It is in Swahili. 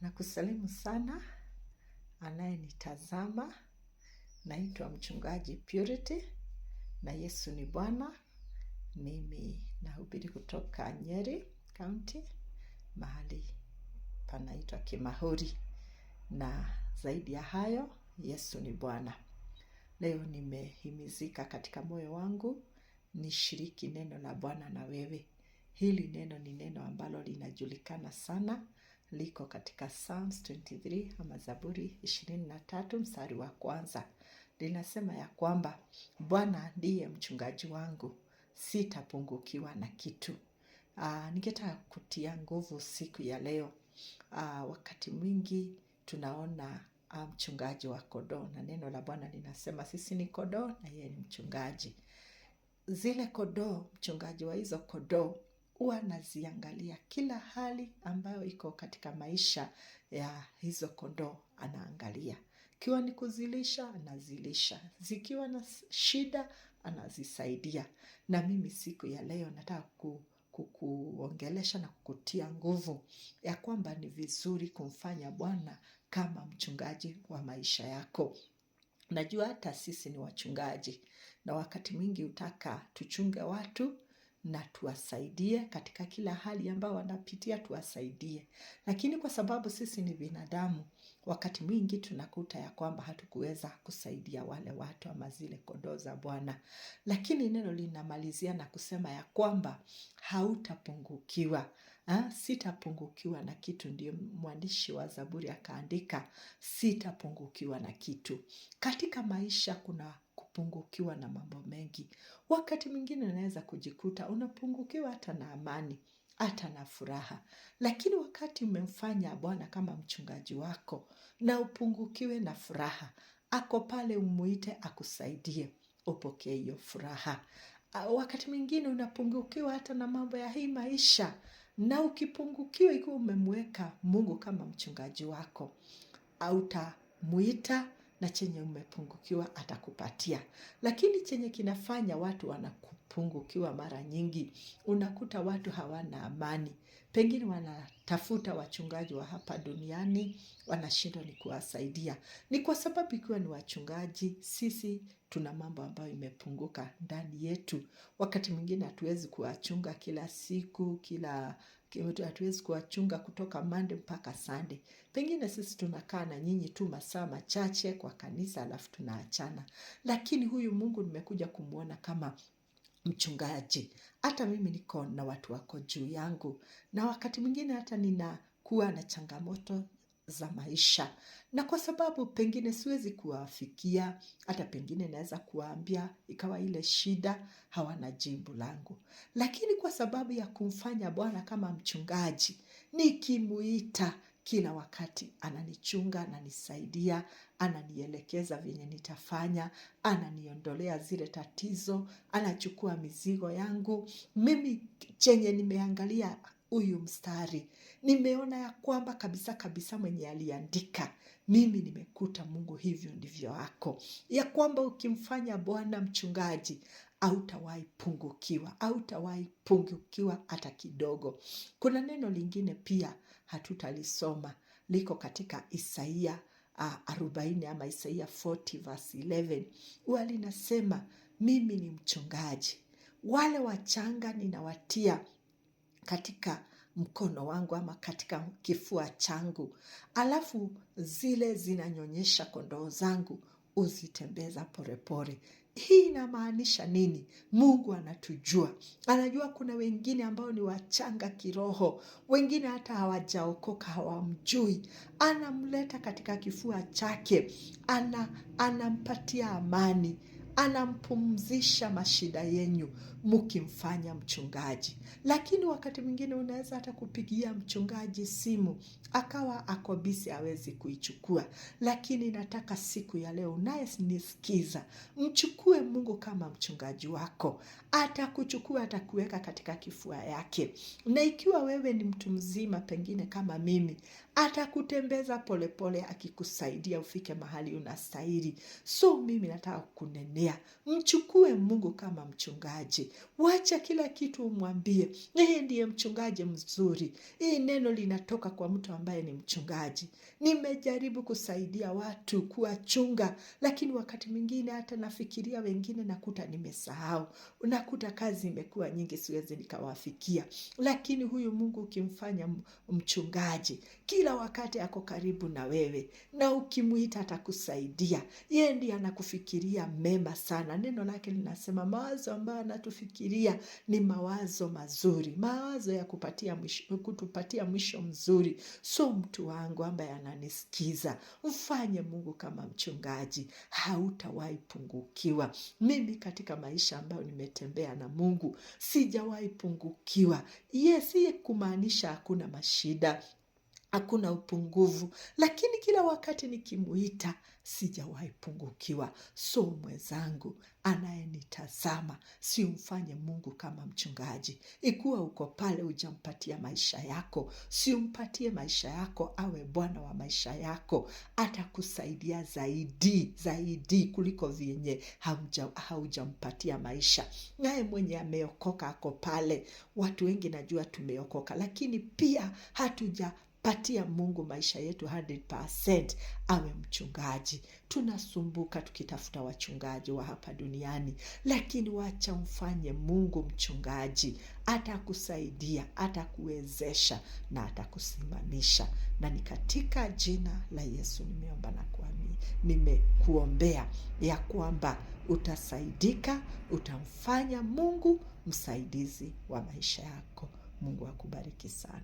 Nakusalimu sana anayenitazama. Naitwa Mchungaji Purity na Yesu ni Bwana. Mimi nahubiri kutoka Nyeri County, mahali panaitwa Kimahuri, na zaidi ya hayo, Yesu ni Bwana. Leo nimehimizika katika moyo wangu nishiriki neno la Bwana na wewe. Hili neno ni neno ambalo linajulikana sana, liko katika Psalms 23 ama Zaburi 23 mstari wa kwanza. Linasema ya kwamba Bwana ndiye mchungaji wangu, sitapungukiwa na kitu. Ningetaka kutia nguvu siku ya leo. Wakati mwingi tunaona mchungaji wa kondoo, na neno la Bwana linasema sisi ni kondoo na yeye ni mchungaji. Zile kondoo, mchungaji wa hizo kondoo huwa anaziangalia kila hali ambayo iko katika maisha ya hizo kondoo, anaangalia. Ikiwa ni kuzilisha, anazilisha. Zikiwa na shida, anazisaidia. Na mimi siku ya leo nataka kukuongelesha na kukutia nguvu ya kwamba ni vizuri kumfanya Bwana kama mchungaji wa maisha yako. Najua hata sisi ni wachungaji, na wakati mwingi hutaka tuchunge watu na tuwasaidie katika kila hali ambayo wanapitia, tuwasaidie. Lakini kwa sababu sisi ni binadamu, wakati mwingi tunakuta ya kwamba hatukuweza kusaidia wale watu ama zile kondoo za Bwana. Lakini neno linamalizia na kusema ya kwamba hautapungukiwa. Sitapungukiwa na kitu. Ndio mwandishi wa Zaburi akaandika, sitapungukiwa na kitu. Katika maisha kuna kupungukiwa na mambo mengi. Wakati mwingine unaweza kujikuta unapungukiwa hata na amani, hata na furaha. Lakini wakati umemfanya Bwana kama mchungaji wako na upungukiwe na furaha, ako pale, umuite akusaidie, upokee hiyo furaha. Wakati mwingine unapungukiwa hata na mambo ya hii maisha, na ukipungukiwa, ikiwa umemweka Mungu kama mchungaji wako, hautamuita na chenye umepungukiwa atakupatia. Lakini chenye kinafanya watu wanakupungukiwa mara nyingi, unakuta watu hawana amani. Pengine wanatafuta wachungaji wa hapa duniani, wanashindwa ni kuwasaidia. Ni kwa sababu ikiwa ni wachungaji, sisi tuna mambo ambayo imepunguka ndani yetu. Wakati mwingine hatuwezi kuwachunga kila siku, hatuwezi kuwachunga kutoka Monday mpaka Sunday. Pengine sisi tunakaa na nyinyi tu masaa machache kwa kanisa, alafu tunaachana. Lakini huyu Mungu nimekuja kumwona kama mchungaji. Hata mimi niko na watu wako juu yangu, na wakati mwingine hata ninakuwa na changamoto za maisha, na kwa sababu pengine siwezi kuwafikia, hata pengine naweza kuwaambia ikawa ile shida hawana jibu langu, lakini kwa sababu ya kumfanya Bwana kama mchungaji, nikimuita kila wakati ananichunga, ananisaidia, ananielekeza vyenye nitafanya, ananiondolea zile tatizo, anachukua mizigo yangu. Mimi chenye nimeangalia huyu mstari, nimeona ya kwamba kabisa kabisa mwenye aliandika, mimi nimekuta Mungu hivyo ndivyo ako, ya kwamba ukimfanya Bwana mchungaji hautawahi pungukiwa, hautawahi pungukiwa hata kidogo. Kuna neno lingine pia hatutalisoma, liko katika Isaia 40 ama Isaia 40 verse 11, huwa linasema mimi ni mchungaji, wale wachanga ninawatia katika mkono wangu ama katika kifua changu, alafu zile zinanyonyesha kondoo zangu uzitembeza polepole. Hii inamaanisha nini? Mungu anatujua, anajua kuna wengine ambao ni wachanga kiroho, wengine hata hawajaokoka, hawamjui. Anamleta katika kifua chake, anampatia amani, anampumzisha mashida yenyu mkimfanya mchungaji. Lakini wakati mwingine unaweza hata kupigia mchungaji simu akawa ako busy, hawezi kuichukua. Lakini nataka siku ya leo unayenisikiza, mchukue Mungu kama mchungaji wako. Atakuchukua, atakuweka katika kifua yake. Na ikiwa wewe ni mtu mzima pengine kama mimi, atakutembeza polepole akikusaidia ufike mahali unastahili. So mimi nataka kukunenea anakuombea. Mchukue Mungu kama mchungaji, wacha kila kitu umwambie. Yeye ndiye mchungaji mzuri. Hii neno linatoka kwa mtu ambaye ni mchungaji. Nimejaribu kusaidia watu kuwachunga, lakini wakati mwingine hata nafikiria wengine, nakuta nimesahau, nakuta kazi imekuwa nyingi, siwezi nikawafikia. Lakini huyu Mungu ukimfanya mchungaji, kila wakati ako karibu na wewe, na ukimwita atakusaidia. Yeye ndiye anakufikiria mema sana. Neno lake linasema mawazo ambayo anatufikiria ni mawazo mazuri, mawazo ya kupatia mwisho, kutupatia mwisho mzuri. So mtu wangu ambaye ananisikiza, mfanye Mungu kama mchungaji, hautawahi pungukiwa. Mimi katika maisha ambayo nimetembea na Mungu sijawahi pungukiwa. Yes, si kumaanisha hakuna mashida, hakuna upungufu, lakini kila wakati nikimuita sijawahi pungukiwa. So mwenzangu anayenitazama, si umfanye Mungu kama mchungaji. Ikiwa uko pale hujampatia maisha yako, si umpatie maisha yako, awe Bwana wa maisha yako. Atakusaidia zaidi zaidi kuliko vyenye haujampatia maisha. Naye mwenye ameokoka ako pale. Watu wengi najua tumeokoka, lakini pia hatuja patia Mungu maisha yetu 100% awe mchungaji. Tunasumbuka tukitafuta wachungaji wa hapa duniani, lakini wacha mfanye Mungu mchungaji. Atakusaidia, atakuwezesha na atakusimamisha. Na ni katika jina la Yesu nimeomba na kuamini, nimekuombea ya kwamba utasaidika, utamfanya Mungu msaidizi wa maisha yako. Mungu akubariki sana.